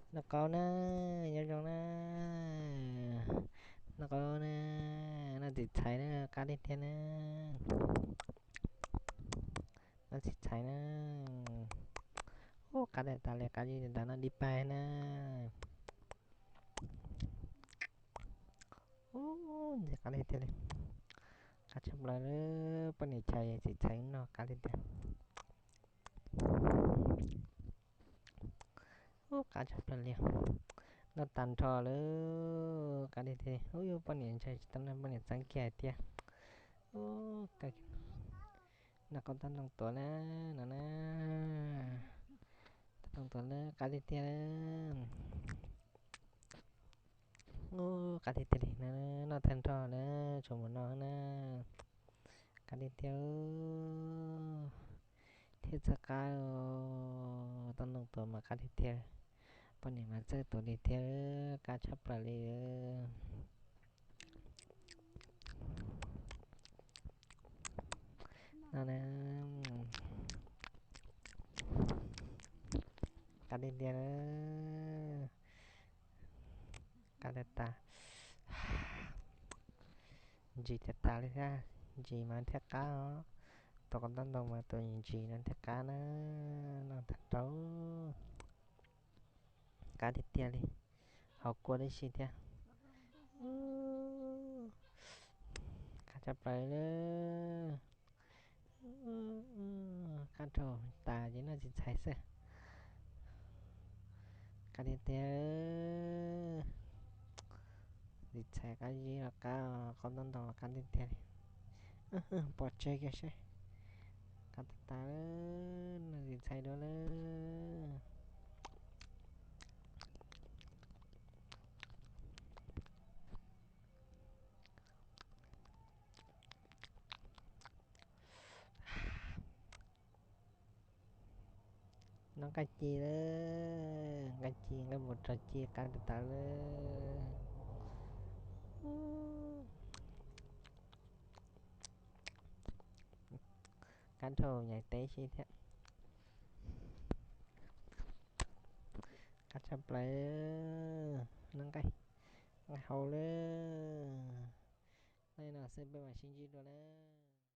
Noj qab na, nyob zoo na, noj qab na, noj txiv txhais na, qab tiag tiag na, noj txiv txhais na. Ub, qab tiag tas li, qab tiag tas, noj dib pag na. Ub, ntxim qab tiag tiag li. Qab tshaj plaws li, poj niam chaw txiv txhais noj qab tiag tiag. Ub, qab tshaj plaws li. Noj tag nrho lawm, qab tiag tiag. Ub, yus poj niam ntshai tsis tau noj, poj niam txeeb kiag hais tias, ub, noj qab tau ntoo tuav na, no na. Tau ntoo tuav na, qab tiag tiag. Ub, qab tiag tiag li na, noj tag nrho na, tsuas mus no na. Qab tiag tiag. Thiab txhawj qab, tau ntoo tuav mas qab tiag tiag. Poj niam mas txawj tuav li thiab, qab tshaj plaws li. No na, qab tiag tiag. Qab tiag tas. Ntsim tiag tas li thiab, ntsim mas thiaj qab os. Tus qos ntaub ntoo mas tus ntsim no thiaj qab na, no tag nrho. Qab tiag tiag li, haus kua tib si thiab. Qab tshaj plaws li. Qab dhau tas ces noj txiv txhais xwb. Qab tiag tiag. Txiv txhais qab zib los qab, qos ntaub ntoo los qab tiag tiag li. Pov tseg kiag seb. Qab tas tas, noj txiv txhais dua lawm. Noj nqaij ci lawm, nqaij ci nqaij npua rog ci qab tas tas lawm. Qab dhau nyais teb si thiab. Qab tshaj plaws, noj nqaij, nqaij hau lawm. Noj no xwb peb mam sib ntsib dua na.